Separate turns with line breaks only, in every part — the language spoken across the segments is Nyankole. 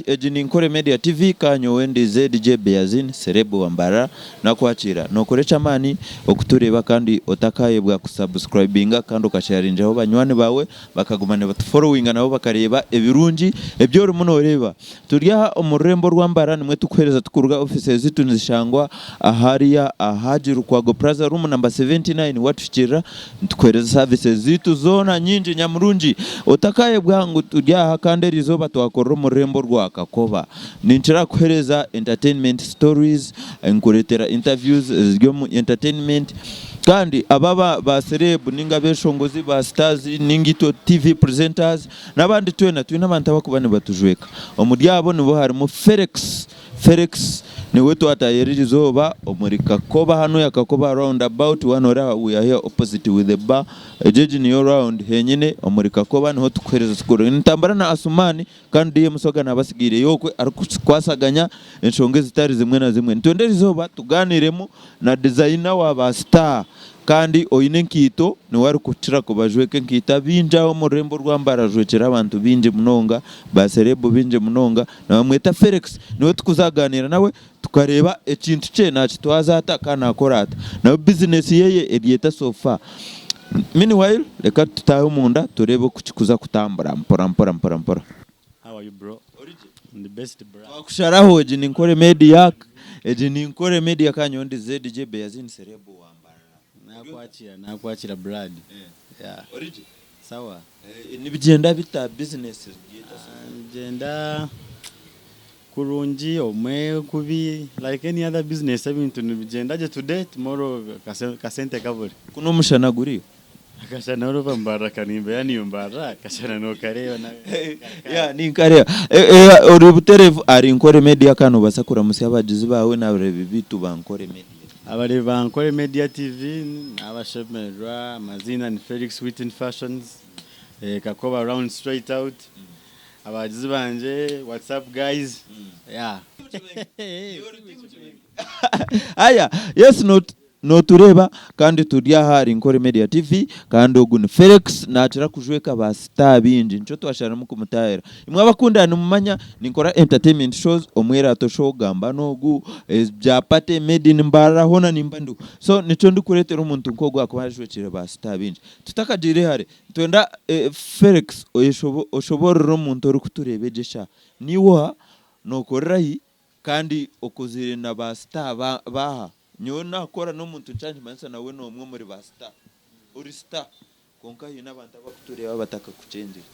Egi ni Nkore Media TV ka nyowe ndi ZJ Beyazin Celeb wa Mbarara nakwakira. Nokora eky'amaani okutureeba kandi otakayebwa ku subscribinga kandi okasharingaho banywani baawe bakaguma nibatuforowinga nabo bakareeba ebirungi ebi orimu noreeba. Turi aha omu rurembo orwa Mbarara nimwo tukuheereza tukuruga offices zaitu nizishangwa ahariya aha Haji Lukwago Plaza room number 79 watuhikirira Nitukuheereza services zaitu zoona nyingi nyamurungi. Otakayebwa ngu turi aha kandi eri izooba twakorera omu rurembo rwa Kakoba. Ninkira kukuheereza entertainment stories, nkureetera interviews eziri omu entertainment kandi aba aba ba celeb ninga abeshongozi ba stars ninga itwe TV presenters n'abandi twena twine abantu abakuba nibatujweka. Omuri abo nibo harimu Felix. Felix niwe twataaha eri izooba omuri Kakoba hanuya Kakoba round about wanu ori aha we are here opposite with the bar egyo egi niyo round henyine omuri Kakoba niho tukuhereza tukuru nitambura na Asuman kandi DM Musoga naaba asigaireyo okwe arikukwasaganya enshonga ezitari zimwe na zimwe nitwenda eri izooba tugaaniremu na designer wa ba star Kandi oine enkaito niwe arikukira kubajweka enkaito. Abaingi aha omu rurembo orwa Mbara ajwekire abantu baingi munonga, ba serebu baingi munonga. Nibamweta Felix. Niwe turikuzaganiira nawe tukareeba ekintu kye nakitwaza ata kandi nakora ata. Nawe bizinesi yeye eri eta so far. Meanwhile, reka tutaahe omunda tureebe oku kirikuza kutambura mpora mpora mpora mpora.
How are you bro? Ndi best bra.
Twakusharaho egi ni Nkore Media, egi ni Nkore Media kandi nyowe ndi ZJ Beyazin Celeb wa Mbarara.
Nakwakira nakwakira blood. Yeah.
Origye?
Sawa.
Nibigyenda bita business ziri eta so far?
Nibigyenda kurungi obumwe kubi like any other business ebintu nibigyenda gye today tomorrow kasente kabure.
Kunu omushana guriyo?
Akashana ori Mbarara kanimbeera niiwe Mbarara akashana nokareeba nawe.
Yeah ninkareeba. Eh ori butereevu ahari Nkore Media kandi nobaasa kuramutsya abagizi baawe n'abareebi baitu ba Nkore Media.
Abareebi ba Nkore Media TV nabashemererwa, amaziina ni Felix Wittin Fashions, Kakoba round straight out, abagizi bangye what's up guys, yeah.
Aya yes not Notureeba kandi turi aha ahari Nkore Media TV kandi ogu ni Felix nakira kujweka ba star bingi nikyo twasharamu kumutahira. Imwe abakundana nimumanya ninkora entertainment shows Omwerato show, Gamba Nogu, ebya party, Made in Mbarara hoona nimba ndiho. So nikyo ndikureetera omuntu nk'ogu ahakuba ajwekire ba star bingi. Tutakagiire hare nitwenda Felix oshoboorore omuntu orikutureeba egi eshaaha. Niiwe oha? Nokorera hi? Kandi okozire na ba star baaha? Nyowe nakora n'omuntu nkyankimanyisa nawe n'omwe omuri ba star. Ori star kwonka haine abantu abakutureeba batakakukyengire.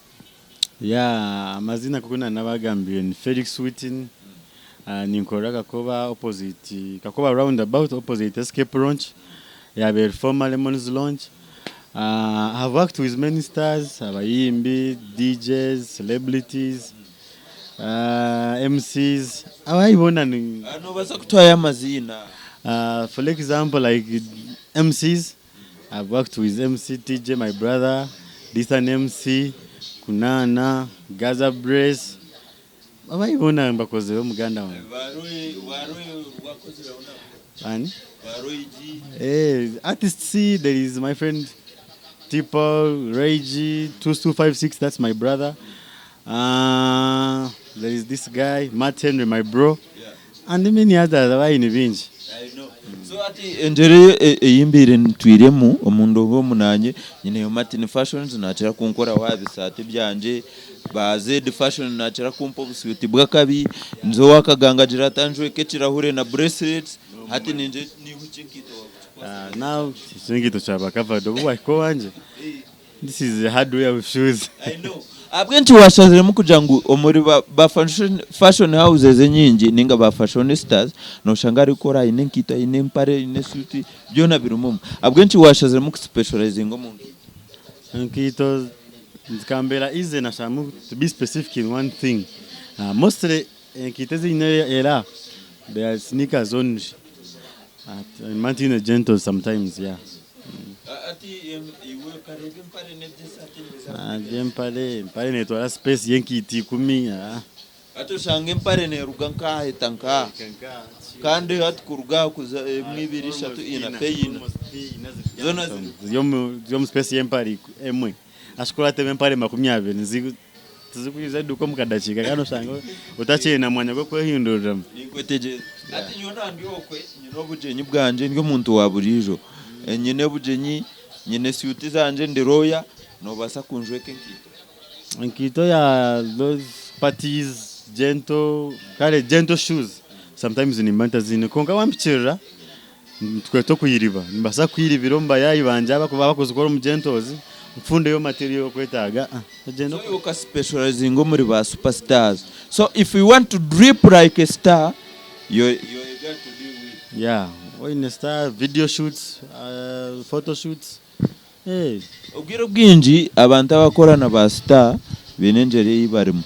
Yeah amaziina nkoku nanabagambire ni Felix Wittin ninkorera Kakoba opposite Kakoba round about opposite Escape Launch yaba eri former Lemons Launch I have worked with many stars abayimbi, DJs, celebrities MCs abayi boona ni.
Nobaasa kutuhayo amaziina?
For example like MCs, I've worked with MC TJ my brother, Dithan MC, Kunaana, Gaza Brace, abayi boona mbakozireho muganda wangye.
Ba Roy, ba Roy wakozireho nabo?
Bani?
Ba Roy G.
Artists there is my friend T Paul, Ray G, 2256 that's my brother. There is this guy Matt Henry my bro and many others abayi ni bingi.
So hati engyero ei mbaire ntwiremu omu ndongo omu nanye nyineyo Martin Fashions nakira kunkoraho aha bisaati byangye, ba Zed Fashion nakira kumpa obuswiti bw'akabi, nza owa Kaganga agira ati anjweke ekirahure na bracelets, hati ningira niiwe eki enkaito wakukikwasa.
Now eki enkaito kyaba covered obu wahika owangye. This is a hardware with shoes.
I know. Ahabw'enki washaziremu kugira ngu omuri ba, ba fashion, fashion houses enyingi ninga ba fashionistas noshanga arikukora aine enkaito aine empare aine esuuti byona birimu omwo. Ahabw'enki washaziremu ku specializinga omu nkaito?
Enkaito zikambera easy nasharamu to be specific in one thing. Mostly enkaito ezi nyine era they are sneakers only. Nimba ntiine gentos sometimes yeah.
Hati iwe okareeba empare n'eby'esaati nibiza
Eby'empare, empare neetwara space y'enkaito ikumi.
Hati oshanga empare neeruga nk'aha ehita nk'aha kandi hati kuruga aha kuza emwe, ibiri, ishatu, ina, peyina zoona ziri.
Ziri omu space y'empare emwe. Hati ku orateeba empare 20 nizi. Tizikwiza eduuka omu kadakiika kandi oshanga otakiine na mwanya gw'okwehinduriramu.
Ninkwetegyereza. Hati nyowe na ndi okwe nyine obugyenyi bwangye ndi omuntu wa buriijo. Nyine obugyenyi, nyine suit zangye ndi lawyer, nobaasa kunjweka enkaito?
Enkaito ya those parties, gentle, kare gentle shoes sometimes nimba ntaziine kwonka wampikirira Nitukweta okwiriba. Nimbaasa kwiribira omu bayaayi bangye abakuba bakuzikora omu gentles, nfundeyo material ei okwetaaga, ogyende
So iwe oka specializinga omuri ba super stars. So if you want to drip like a star, you're a guy to deal with.
Yeah, oine star, video shoots, photo shoots, eh.
Obwire obwingi abantu abakora na ba star baine engyeri ei barimu.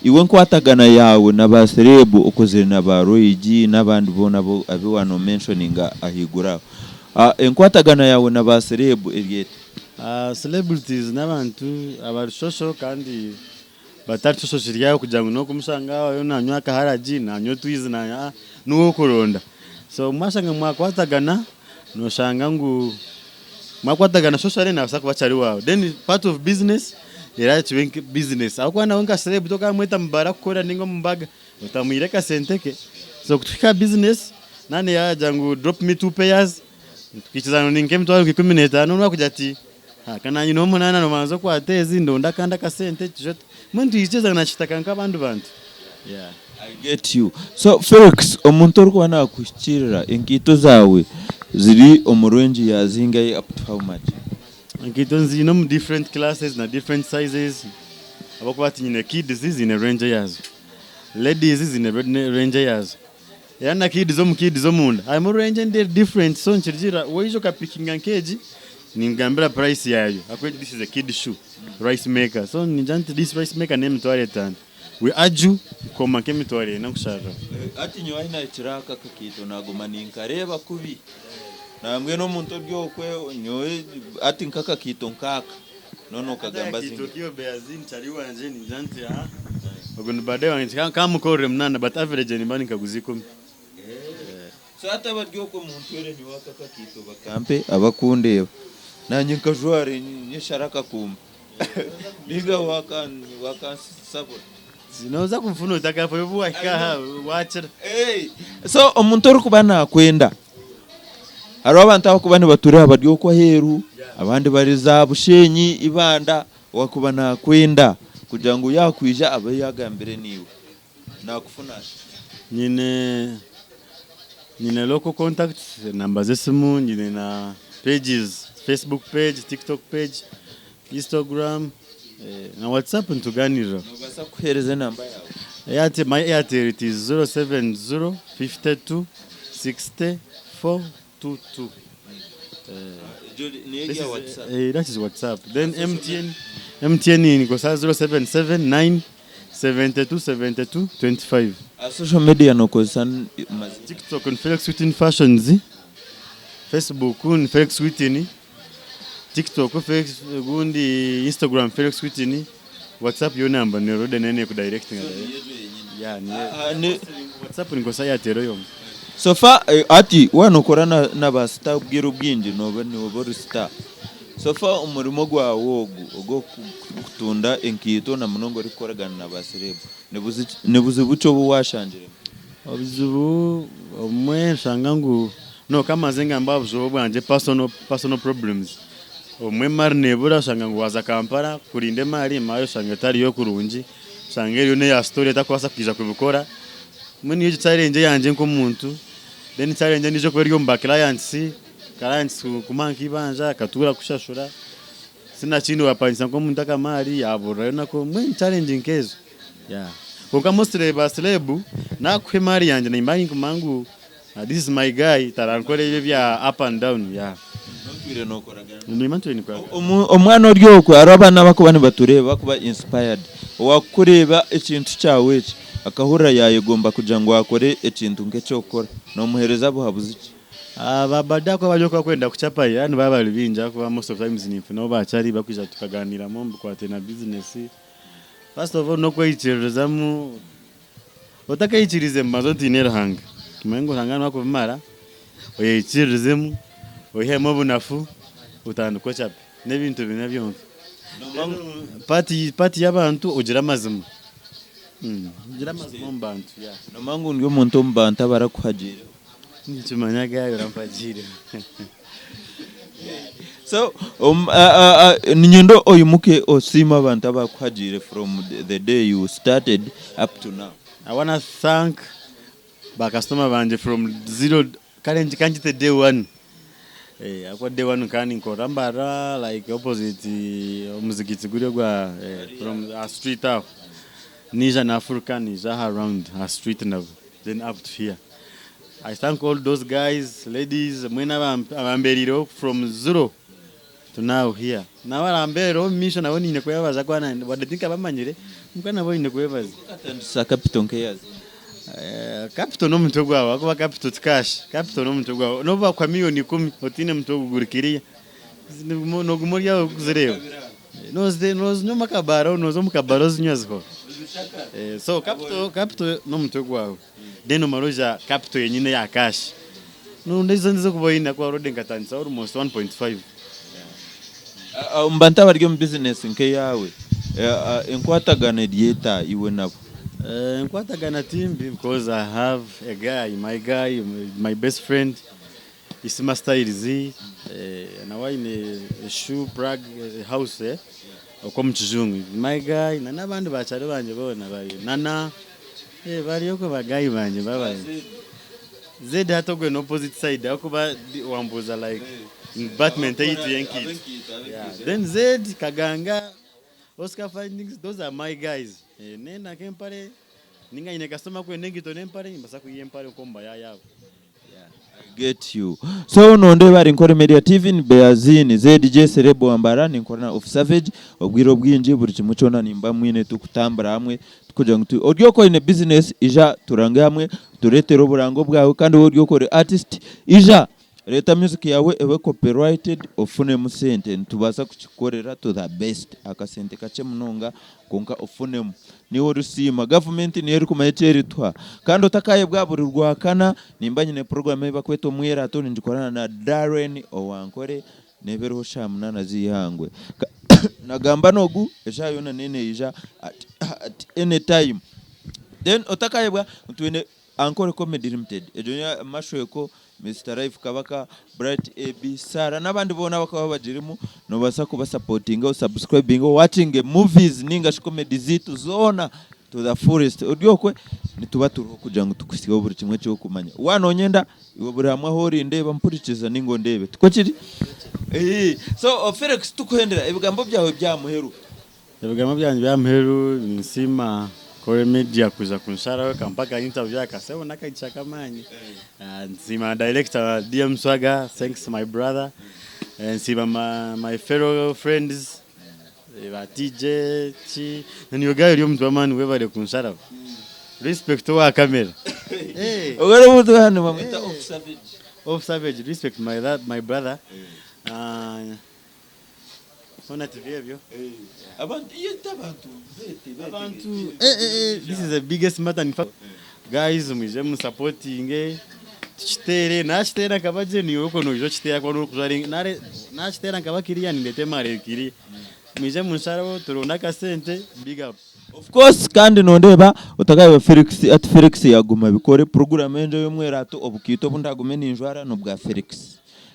Iwe enkwatagana yaawe na ba celeb okozire na ba Roy G n'abandi boona abu waaba no mentioninga ahaiguru aho. Enkwatagana yaawe na ba celeb eri eta?
Celebrities n'abantu abari social kandi batari social kiri aho kugira ngu n'okumushanga ariyo nanywa akaharagi, nanywa otwizi nanywa niwe orikuronda. So mwashanga mwakwatagana noshanga ngu Mwakwatagana socially nabaasa kuba akyari waawe then part of business era kibe nka business ahabw'okuba nawe nka celeb tokamweta mu baara kukora ninga omu mbaga otamwire akasente ke so kutuhika aha business naaba yaagira ngu drop me two pairs tukiikiriza ngu ni nk'emitwaro nka 15 onu akugira ati ka naanye nyineho munaana nobanza okwate ezi ndonde akandi akasente twije mbwenu twikirizana na kitaka nk'abandi bantu. Yeah.
I get you. So Felix omuntu orikuba nakuhikiirira enkaito zaawe ziri omu range ya zingahi up to how much?
Enkaito nziine omu different classes na different sizes ahabw'okuba hati nyine kids ziine range eyaazo, ladies ziine range eyaazo era na kids omu kids omunda harimu range endi eri different so nikirugiirira waija okapikinga nk'egi ninkugambira price yaayo ahabw'okuba this is a kid shoe rice maker so ningira nti this rice maker n'emitwaro etaano. We argue koma nk'emitwaro ena nkusharira.
Hati nyowe ahi nahikire aka akakaito naguma ninkareeba kubi. Nambwenu omuntu ori okwe nyowe hati nk'akakaito nkaaka noona okagamba
Akaito zingahi? kiyo Beazin chali wangye ningira nti aha ogu ni baadaye wangye nkamukorere munana but average nimba ninkaguza ikumi.
So hati abari okwe muntwere nyowe aka akakaito bakampe abakundeeba nanye nkajware nyeshare akakumba. Ninga wakansabura.
Noza kufuna otakafa obu wahika aha wakira.
So omuntu orikuba nakwenda hariho abantu abakuba nibatureeba bari okwo aheeru abandi bari za Bushenyi, Ibanda owakuba nakwenda kugira ngu yakwija abe yagambire naiwe nakufuna ata?
Nyine nyine local contacts enamba z'esimu nyine na pages Facebook page, TikTok page Instagram na WhatsApp nituganiriraho.
Nobaasa kutuheereza enamba yaawe?
Airtel, my Airtel it is 070 52 60 422.
Niyo
This
erya
is,
WhatsApp.
that is WhatsApp. Then MTN, MTN nikosa 0779 72 72 25.
Aha social media nokozesa mazina?
TikTok ni Felix Within Fashions, Facebook ni Felix Within. TikTok Felix ogundi Instagram Felix Whitney WhatsApp yo namba ni already nayo nekudirectinga direct. Yeah, niyo.
Ah, ni-
WhatsApp nikosa Airtel yonka.
So far hati waaba nokora na na ba star obwire obwingi nooba nooba ori star. So far omurimo gwawe ogu ogw'okutunda enkaito na munonga orikukoragana na ba celeb ni buzibu ki obu waashangiremu?
Obuzibu obumwe nshanga ngu no kamaze ngambe aha buzibu bwangye personal personal problems. Obumwe emari nebura oshanga ngu waza Kampala kurinda emari, emari oshanga etariyo kurungi, oshanga eriyo neya story etakubaasa kwija kubikora. Mbwenu niyo egyo challenge eyangye nk'omuntu. Then challenge endijo ekuba eri omu ba clients, clients kumuha nk'eibanja akatuura kushashura, sinakindi wapangisa nk'omuntu akamaari yaburirayo nako, mbwenu challenge nk'ezo. Yeah. Kwonka mostly ba celeb nakuha emari yangye nimba ninkumanya ngu this is my guy tarankora ebyo ebya up and down yeah.
Notwire nokoragana.
Nimba ntwire nikoragana.
Omwana ori okwe hariho abaana abakuba nibatureeba bakuba inspired owakukureeba ekintu kyawe eki akahurira yayegomba kugira ngu akore ekintu nk'ekyokukora nomuhereza buhabuzi ki?
Ba bada ku bari bakwenda kuchapa era nibaba bari bingi ahakuba most of times ninfuna obu bakyari bakwija tukaganiramu omu bikwatiraine na business. First of all n'okweyikiririzamu, otakeyikiriize banza otiine Ruhanga, omanye ngu Ruhanga niwe akubimara, oyeyikirizemu, oyihemu obunafu, otandike ocape, n'ebintu bina byonka. Part part y'abantu ogira amazima. Ogira amazima omu bantu yeah.
Nomanya ngu ndi omuntu omu bantu abarakuhagiireho.
Ninkimanya guy orampagiireho.
So niinyenda oyimuke osiime abantu abakuhagiire from the day you started up to now.
I wanna thank ba customer bangye from zero kare kangite day one ahakuba day one nkaba ninkorera Mbarara like opposite omuzigiti guri ogwa from aha street aho naija nafuruka naija aha round aha street nabwo then up to here. I thank all those guys, ladies mwena abambereireho from zero to now here. N'abarambeereho omu maisho nabo nyine kwebaza ahakuba wadde tinkabamanyire kwonka nabo nyine kubeebaza.
Okatandikisa capital nk'eya zingahi?
Capital n'omutwe gwawe ahakuba capital ti cash, capital n'omutwe gwawe. N'obu bakuha million ikumi otaine mutwe gugurikiriya, nooguma ori aho orikuzireeba. Noozinywa omu akabaara nooza omu kabaara ozinywa zihwa. So capital capital n'omutwe gwawe. Then omare oija capital yenyine eya cash. Noronda ezo ez'okuba oine ahakuba already nkatandisa almost 1.5.
Omu bantu abari omu bizinesi nk'eyaawe, enkwatagana eri eta iwe nabo?
Enkwatagana ti mbi because I have a guy, my guy, my best friend Isma Styles nawe aine shoe plug house okwo omu kijungu my guy na n'abandi bakyari bangye boona bari Nana bari okwo ba guy bangye babayo. Zed hati ogwe ni opposite side ahakuba wambuuza like department eyitu y'enkaito. Then Zed, Kaganga, Oscar Findings those are my guys. Nenda nk'empare ninga nyine customer akwenda enkaito n'empare nimbaasa kwiha empare nk'omu bayaayi abo.
I get you. So nondeeba ari Nkore Media TV ni Beazin ZJ Celeb Wambara ninkora na Off Savage obwire obwingi buri kimwe kyona nimba mwine tukutambura hamwe tukugira ngu ori okwo oine business ija turange hamwe tureetere oburango bwawe kandi waaba ori okwo ori artist ija reeta music yaawe ebe copyrighted ofunemu sente nitubaasa kukikukorera to the best akasente kakye munonga kwonka ofunemu. Niiwe orisiima. Gavumenti niyo erikumanya eki erituha. Kandi otakaayebwa buri Rwakana nimba nyine puroguraamu ei barikweta Omwerato ningikorana na Darren owa Nkore neeba eriho shaaha munaana z'eihangwe. Nagamba n'ogu eshaaha yoona neyo neija at at any time. Then otakaayebwa ngu twine Ankole Comedy Limited, egyo niyo Mashweko, Mister Life Kabaka, Bright AB, Sarah n'abandi boona abakaba bagirimu, nobaasa kubasapotinga osubscribinge owatchinge movies ninga shi comedy zaitu zoona to the fullest. Ori okwe nituba turiho kugira ngu tukuhitsyeho buri kimwe eki orikumanya. Waaba nonyenda iwe buri hamwe ahu ori ndeeba mpurikiza ninga ondeebe. Tikwo kiri? So Felix tukuhendera ebigambo byawe by'aha muheru.
Ebigambo byangye by'aha muheru ninsiima Kore Media kwija kunsharaho ekampa aka interview aka sebo n'akagisha k'amaani. Nsiima na director DM Swagger, thanks my brother. Nsiima my fellow friends ba TJ ki na niiwe guy ori omuntu w'amaani webare kunsharaho. Respect owa camera.
Ogwo n'omuntu waaba nibamweta Off Savage.
Off Savage respect my brother. Hoona tibyo ebyo.
Abantu yeta abantu beete beete.
Abantu eh eh eh this is the biggest matter in fact guys mwije mu supportinge tukiteere nakiteera nkaba gye niiwe okwo noija okiteera ahakuba niiwe orikujwara nare nakiteera nkaba kiriya nindeeta emara ekiriya mwije munshareho turonde akasente big up.
Of course kandi nondeeba otakareeba Felix ati Felix yaguma abikore puroguramu egyo ey'omwerato obukaito obu ndagume ninjwara n'obwa Felix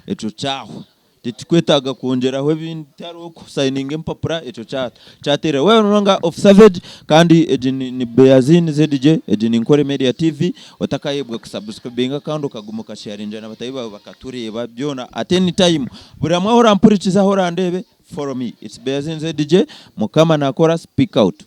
ekyo kyahwa. Titukwetaaga kwongyeraho ebindi tihariho kusayininga empapura ekyo kyateera. Weebare munonga Off Savage kandi egi ni Beazin ZJ egi ni Nkore Media TV otakayebwa kusubscribinga kandi okaguma okasheyaringira na bataahi baawe bakatureeba byona at any time. Buri hamwe ahu orampurikize ahu orandeebe follow me it's Beazin ZJ Mukama nakora speak out.